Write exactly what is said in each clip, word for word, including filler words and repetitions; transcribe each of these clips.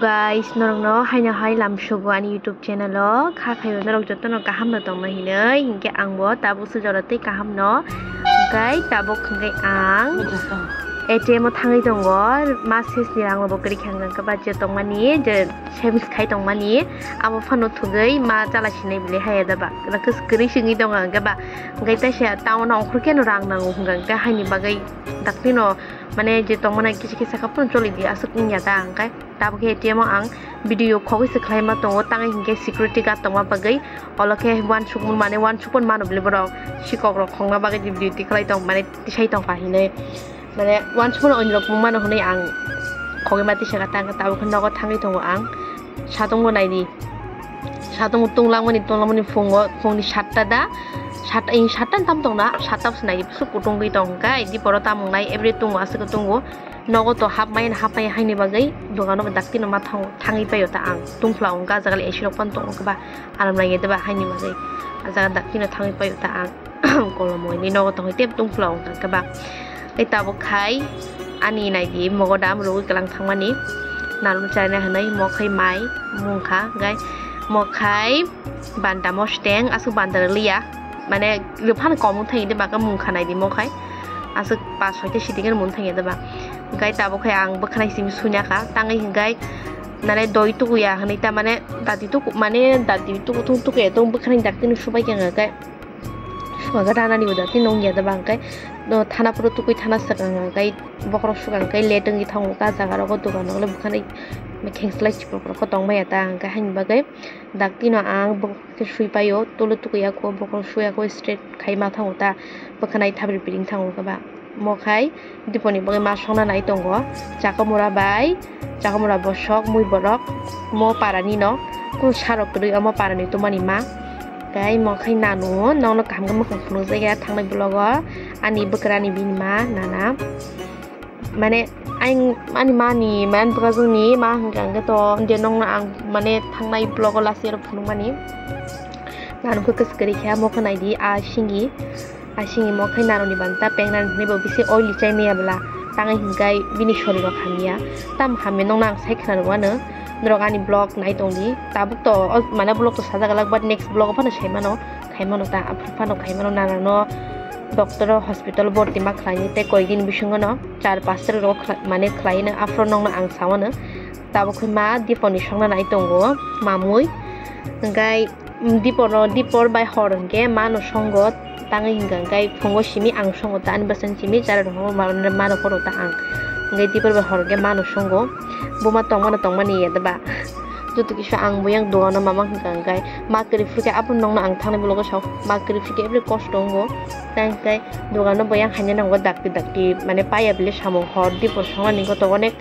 Guys, norokno haino hai lamsogo ani YouTube channel o. Kha khaio norok jotono kaham no tongna hinwi, hinkhe angbo tabuk se jora tei kaham no. Hinkhe tabuk hinkhe ang A T M o thangwi tongo, ma ses ni rang bo kwrwi kha, hinkhe ba je tongmani, je savings khai tongmani, abo phano thugwi ma chala sinai bile hai da ba, kwrwi singwi tongo hinkhe ba, hinkhe teisa town o ongkhor khe no rang nango hinkhe, hinkhe haini bagwi daktino mane je tongmani kisa kisa kha phano choli di aswk wngya da, hinkhe tabuk khe A T M o ang video khogwi se khlaima tongo, tangwi hinkhe security guard tongma bagwi, olo khe uansukmung mane uansukmung mano bile borok, sikok rok khongna bagwi video tikhlai tong mane tisai tongkha hinwi. Mane uansukmano onrok mung mano hwnwi ang khogwi ma tisa kha, tang tabuk khe nogo thangwi tongo ang. Satung bo naidi, satung bo tunglangmani, tunglangmani phungo, phungni satta da, sat-, eh, satta ni tam tongna, satta bwswk naidi, bwswk kutung gwi tong hwnkhe, diporo tamung nai, every tungo aswk tungo, nogo to hapmai, hapmai haini bagwi dogano daktino ma thango, thangwi paio ta ang, tungphla hwnkhe, ah jaga le A C rok phano tongo khe ba, aram nai ya da ba haini bagwi, ah jaga daktino thangwi paio ta ang. Kolomoi ni nogo tongwi tei tungphla wngkha khe ba. Tei tabuk khai ani naidi mogodam rwgwi kwlang thangmani. Narwk chana hinwi mokhai mai mungkha, gai mokhai banta mosteng aswk banta rwliya. Mane rwphano kom wngthang de baka mungkha naidi mokhai. Aswk pas soi ta sidi mungthang de ba. Gai tabuk khai ang bwkhanai simi sunya kha. Tangwi hingai nane doi tukuya hinwi ta mane dati tuku mane dati tuku thung tukuya tong bwkhanai daktino subai kha gai. Suka gana ni uda tin nong ya da bang kai no thana puro tukui thana sakang kai bokrok suka kai le tengwi thango ka jaga rogo dogan rok le bukhani khengslai chipor ko tong maya ta ang kai hani bagwi dak tino ang bok khe sui paio tolo tukui ya ko bokrok sui ya ko straight khai ma thango ta bwkhanai thabri piring thango ka ba mo khai. Diponi bagwi ma songna nai tongo. Chakamura bai, chakamura bosok, mui borok, mo parani no, kung sarok kwrwi omo parani tumani ma. Tei mo khai nanu, nokno kaham khe mwkhang phunukjak ya thangnai vlog o, ani bwkrani bini ma nana. Mane, aing, ani mani, man bwkajwkni ma hwnkha hwnkhe to, je nokno ang, mane, thangnai vlog o last year phunukmani. Nanu khe kwchwk kwrwi khe, mo khe naidi, a singi. Asing imo khai naroni banta pengnani hinwi bo bisi oili chai maya bwla tangwi hinkai bini sori rok hamya. Tam hamya nokno ang sai khna rwano norok ani vlog nai tongdi. Tabuk to o mane vlog to sajak glak but next vlog o phano sai mano khai mano ta aphuru phano khai mano nana no doctor o hospital borti ma khlaini tei koi din bisingo no char pasta rok mane khlaino aphuru nokno ang sawano. Tabuk khai ma Diponi songna nai tongo mamui hinkai. Dipor no, Dipor bai hor hwnkhe mano songo tangwi hwnkha hwnkhe phungo simi ang songo ta ani bwsani simi chara rok mano phoro ta ang hwnkhe Dipor bai hor hwnkhe mano songo buma tongmano tongmani ya da ba joto kisa ang boyang dogano mama hwnkha hwnkhe ma kwrwi phuru khe abo nokno ang thangnai bwlogo sao ma kwrwi phuru khe ebri kosto wngo tei hwnkhe dogano boyang haino nango dakti dakti mane paya bile samung hor Dipor songnani goto onek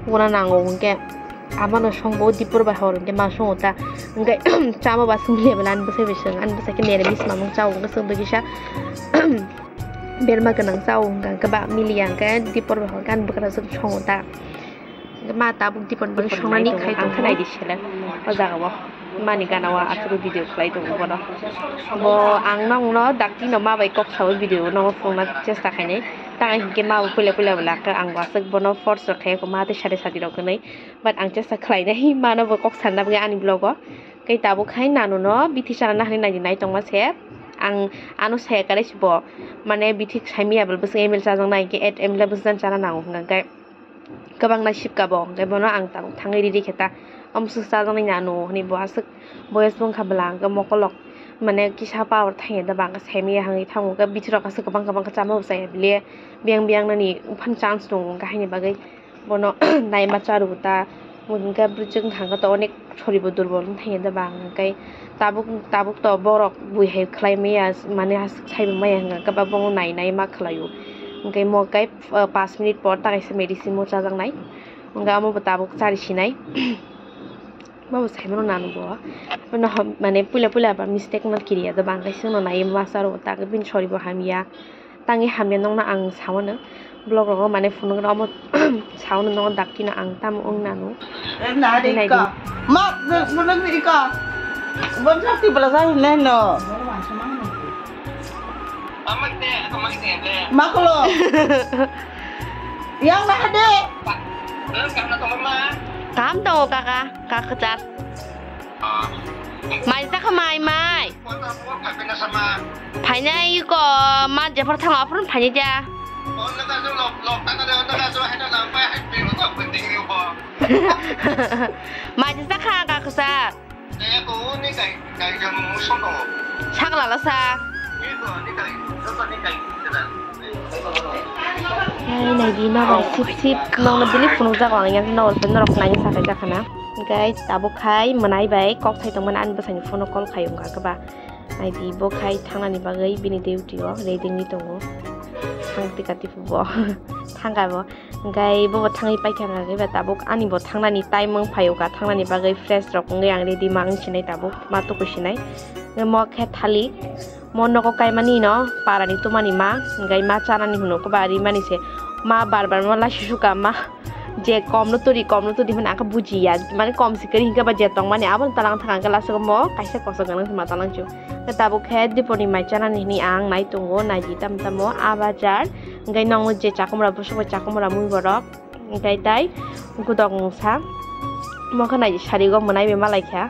wana nango hwnkhe. Amano songbo Dipor bai hor hwnkhe ma songo ta. Hwnkhe chama ba songya bwla ani bwsai bai song, ani bwsai khe nere bismamung chao hwnkhe chwng dui kisa berma gwnang chao hwnkha hwnkhe ba miliya hwnkhe Dipor bai hor hwnkhe ani bwkrajwk songo ta. Hwnkhe ma tabuk Dipor bai songnani khai tongkha. Ang khnai di seleng o jaga o mani gana o aswk video khlai tongo bono. Bo ang nokno dakti no ma bai kok sawi video no phunukna chesta khainai. Tang hinkhe ma bo puila puila bwla khe ang bo aswk bono force rok khai ma tei sari sadi rok hwnwi. But ang chesta khlainai mano bo kok sanna bagwi ani vlog o. Tei tabuk hai nanu no bithi chana hinwi naidi nai tongma se. Ang ano saya kare si bo mane bithi sai maya bwswk M L chajaknai hinkhe M L bwswk chana nango hwnkha hinkhe kwbang nai sipka bo hinkhe bono ang tabuk thangwi riri khe ta. Omo swk chajaknai nanu hinwi bo aswk boyes wngkha bwla hinkhe mokolok mane kisa power thangya da bangkha sai maya hinwi thango hinkhe bithi rok aswk kwbang kwbang khe chama bo chaya bile biyang biyang nani phano chance tongo hinkhe haini bagwi. Bono naima charu ta, hwnkhe bwrwi chwng thangkhe to onek soribo durbol wng thangya da ba, hwnkhe tabuk, tabuk to borok bui hai khlai maya, mane aswk saibo maya hwnkhe ba bono nai nai ma khlaio, hwnkhe mo khe, ah, pash minute por ta kaisa medicine mo chajaknai, hwnkhe amo bo tabuk chari sinai, bobo saimano nanu bo, bono mane puila puila ba mistake no kiriya da ba, hwnkhe chwngno nai ma charo ta bini soribo hamya. Tangwi hamya nokno ang sawano vlog rogo mane phunukno omo sawano nokno daktino ang tamo wng nanu. Naidi. Ma, ma, ma, ma, iko. Bon sakti bwla sa hinne no. Makulo. Yang na hade. Kaham tongo kaka, kaka kwchar. Mai chakha mai, mai. Phainai ko ma jephar thang aphuru phainai ja. Mai chakha kaka kwchar. Sakla la sa. Nai nai di nobar sip sip nokno bili phunukjak ang yang nobar pen norok nai sakai jakhana. Guys, tabuk khai mwnai bai kok thai tongmani ani bwsani phone o call khai wngkha khe ba. Nai di bo khai thangnani bagwi bini duty o ready wngwi tongo. Thang tika tipu bo. Thangkha bo. Hingkai bobo thangwi paikha hwnka khe ba tabuk ani bo thangnani time wng phaio ka, thangnani bagwi fresh rok wngwi ang ready ma wng sinai tabuk ma tukui sinai. Hingke mo khe thalik, mo nogo kaimani no parani tumani ma, hingkai ma chanani hwnwi khe ba rimani se ma bar bar ma laisi suka ma je kom no turi, kom no turi hwnwi ang khe bujiya, mane kom se kwrwi hingke ba je tongmani abono talang thang ang khe last o mo kaisa koso gwnang se ma talang chu. Hingke tabuk khe dipori mai chanani hwnwi ang nai tongo, nai di tamo tamo a bajar. Hingke nokno je chakomra bwswk bai chakomra mui borok, hingke tai gudok mungsa. Mo khe nai sari go mwnai bai malai kha,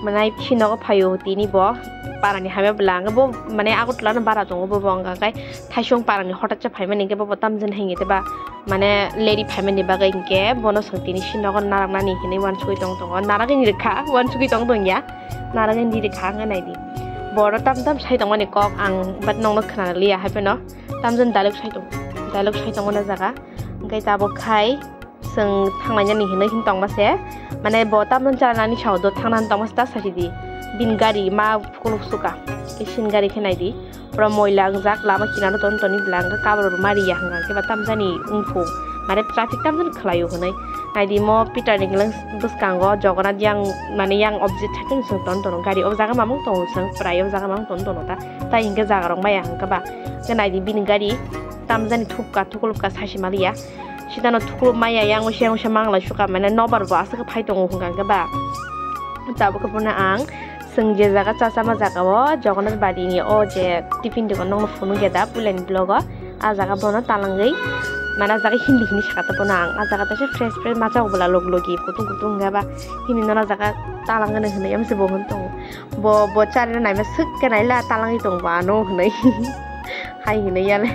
mwnai bisi nogo phaio tini bo parani hamya bwla, hingke bo mane Agartala no bara tongo, bo bo hingka khe thaisong parani hotat cha phaimani, hingke bo bo tamjani hingi tei ba mane leri phaimani bagwi, hingke bono swng tini si nogo naraknani hinwi uansugwi tong tongo, narakni rwkha uansugwi tong tong ya, narakni rwkha hwnka nai di. Bo oro tam tam sai tongmani kok ang, but nokno khna liya hai phano. Tamjani dialogue sai tong, dialogue sai tongmani jaga. Hingke tabuk khai chwng thanglainani hinwi hin tongma se, mane bo tamjani chalanani sao do thangnani tongma se ta sasi di. Bini gari ma phukuluk suka, isin gari khe nai di. Pura moila wngjak, lama kinaro ton toni bwla hingke kabro rw ma riya hwnka khe ba tamjani wngphung, mane traffic tamjani khwlaio hinwi. Nai di mo Peter ni gwleng bwskango Jagannath yang, mane yang opposite side ni chwng ton tono gari, o jaga mamung tongo chwng prai o jaga mamung ton tono ta, tai hingke jaga rok maya hingke ba. Hingke nai di bini gari tamjani thupka thukulupka saisi maliya. Sitano thukuluk maya yang usia usia manglai suka mane nobar bo aswk phai tongo hwnka hwnkhe ba. Tabuk khe bono ang chwng je jaga cha chama jaga o Jagannath bari ni o je tiffin dokan nokno phunuk ya da puilani vlog o. A jaga bono talangwi mane a jaga hindi hindi saka ta bono ang. A jaga ta se fresh fresh machao bwla log logi kutung kutung hwnkhe ba hindi nono jaga talangwi hinwi amse bo hwn tongo. Bo, bo charina naima swk khe naila talangwi tong bo ano hinwi. Hai hinwi yale.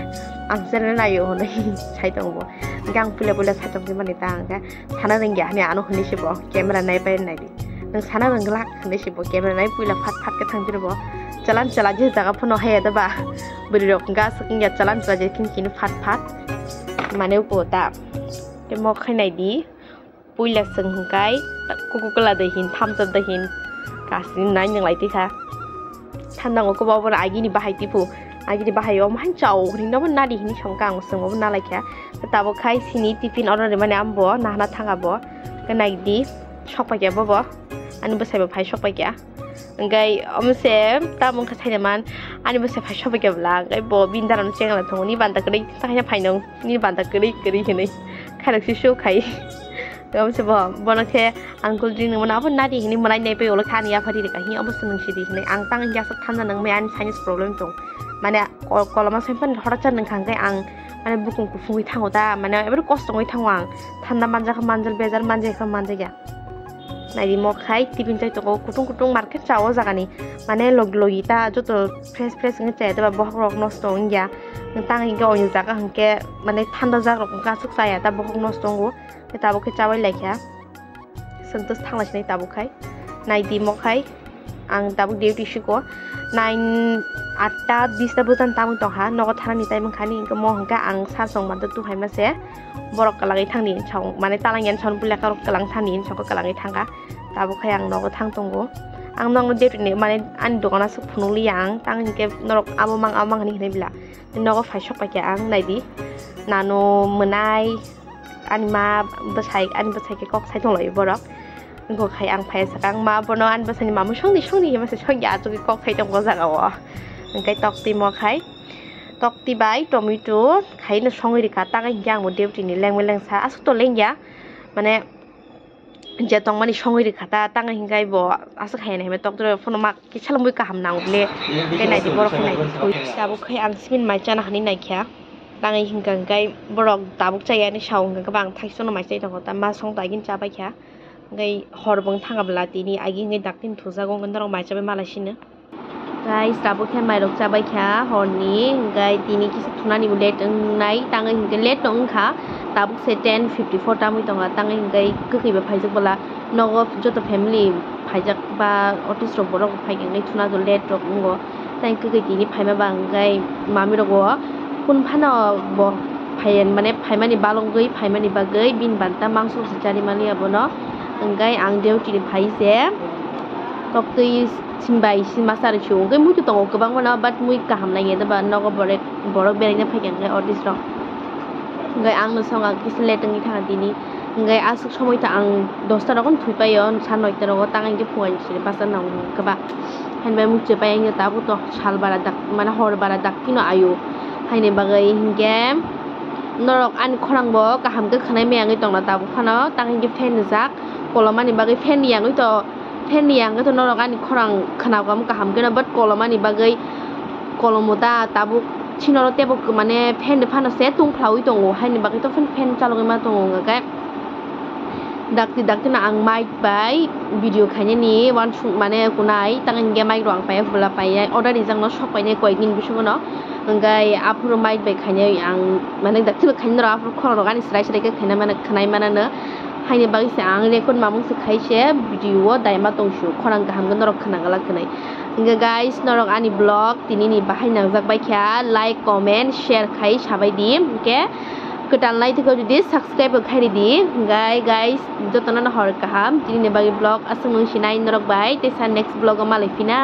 Ang charina naio hinwi sai tong bo. Hingke ang puila puila sai tong mani ta hingke sana rwngya hinwi ano hinwi se bo camera nai pai nai di. Nwng sana rwngglak hinwi se bo camera nai puila phat phat khe thang phiro bo. Chalan chala je jaga phano haya da ba. Bwrwi rok hingke aswk wngya chalan chala je khin khin phat phat. Mane uko ta. Tei mo khai nai di. Puila chwng hwnkhe kuku kwla dai hin, thamsa dai hin, kasini nai nwnglai twi kha. Thandango kwbangma bono agini bahai tipu, agini bahai o mahai chao hwnwi nobo nadi hinwi songkha ang, chwng bobo nalai kha. Tabuk khai sini tiffin order rimani ambo nahana thanga bo, khe nai di, sok pai kha bobo, ani bwsai bo phai sok pai kha. Hingke omo se tamo wngkha sainaman, ani bwsai phai sobai khe bwla, hingke bo bini dara no chengla tongo, ni banta kwrwi ta khe phaino, ni banta kwrwi kwrwi hinwi khairok se show khai. Omo se bo, bono khe ang cold drink nungmano abo nadi hinwi mwnai nai pai ulo khe ani yapha riri kahi, omo se nung sidi hinwi ang tang hingke aswk thanda nungmaya ani sinus problem tong. Mane ko-, koloma saipan horak cha nungkha hingke ang mane bukung kuphungwi thango ta, mane ebere kosto wngwi thango ang, thanda manjakha manjak, bejar manjakha manjakya. Naidi mo khai tiffin chai tongo, kutung kutung market cha o jaga ni. Mane log logi ta joto fresh fresh wngwi chaya, tei ba bokhok rok nosto wngya. Tang hingke oini jaga hingke mane thanda jak rok wngkha, aswk chaya ta bokhok nosto wngo. Tei tabuk khe chabai lai kha. Chwng to thanglai sinai tabuk khai. Naidi mo khai. Ang tabuk duty siko nine, atta, bista bwjan tamwi tongkha, nogo thanani time wngkha ni, hingke mo hingke ang sar song manta tu hai ma se borok kwlangwi thangni song, mane talang yan song puila kwlwng thangni song kwlangwi thangkha, tabuk khai ang nogo thang tongo. Ang nokno duty ni mane ani dogano aswk phunukliya ang, tang hingke norok abo mang abo mang hinwi hinwi bila nogo phai sok paikha ang, naidi nano mwnai. Ani ma bwsai, ani bwsai khe kok sai tonglaio borok. Wngkha khai ang phai sakha, ang ma bono ani bwsaini mamung songdi songdi hinwi se songya achugwi kok sai tongo o jaga o. Hingke tokti mo khai, tokti bai tomato khai no songwi rikha, tang hingke ang bo duty ni lengwi lengsa aswk to lengya, mane je tongmani songwi rikha ta, tang hingke bo aswk hai hinwi tokti rok phano ma kisa lomwi kaham nango bile, tei naidi borok khai naidi. Tabuk khai ang simin mai chana hinwi naikha. Tangwi hwnkha hwnkhe borok tabuk chaya hinwi sao, hwnkha khe ba ang thaisono mai chai tongo, ta ma song to agini chabai kha. Hwnkhe hor bo wng thanga bwla tini agi hwnkhe dakti thujagwi hwnkhe norok mai chabai malai sino. Guys, tabuk khe mairok chabai kha horni, hwnkhe tini kisa thunani bo late wngnai, tangwi hwnkhe late no wngkha, tabuk se ten fifty four tamwi tongo, tangwi hwnkhe kwkhwi bo phaijak bwla nogo joto family phaijak ba office rok borok bo phaikha hwnkhe thuna do late rok wngo. Tei kwkhwi tini phaima ba hwnkhe mami rogo kun phano bo phai mane phaimani balogwi phaimani bagwi bini banta mangso se chari maliya bono. Hwnkhe ang duty ni phai se toktwi simbai sima chari su hwnkhe muitu tongo kwbangma no, but mui kaham nai ya ba nogo borok borok beraina phaikha hwnkhe office rok. Hwnkhe ang no song ang kisa late wngwi thangkha tini. Hwnkhe aswk somoi ta ang dosta rogo thwi paio, sa noita rogo, tang hwnkhe phungai ni sini basa nang hwnkhe ba. Haini bai muchung pai ang tabuk to sal bara dak, mane hor bara dak phino ayo. Haini bagwi hwnkhe norok ani khorang bo kaham khe khwnai maya wngwi tongna tabuk phano, tang hwnkhe fan rijak, kolomani bagwi fan riyangwi to, fan riyangwi to norok ani khorang khwna kaham kaham kheno, but kolomani bagwi kolomo ta tabuk. Chini oro teibo mane fan ni phano se tungphla wi tongo, haini bagwi to fan, fan chalogwi ma tongo, hwnkhe dakti dakti no ang mic bai video khainani uansuk mane kunai, tang hwnkhe mic rok ang paiya bwla paiya order rijak no sok painai koyekni bisingo no, hwnkhe aphuru mic bai khainai ang mane dakti bai khainai norok aphuru khorang rok ani srai srai khe khainai mane khwnai mane no, haini bagwi se ang record mamung se khai se video o daima tong su khorang kaham khe norok khwna glak khwnai. Hwnkhe guys, norok ani vlog tini ni bahai nangjak bai kha, like, comment, share khai sabai di. Hwnkhe kwtal naithok khe jodi subscribe bo khai ridi. Hwnkhe guys, jotono no hor kaham, tini ni bagwi vlog aswk nung sinai norok bai, teisa next vlog o malai phina.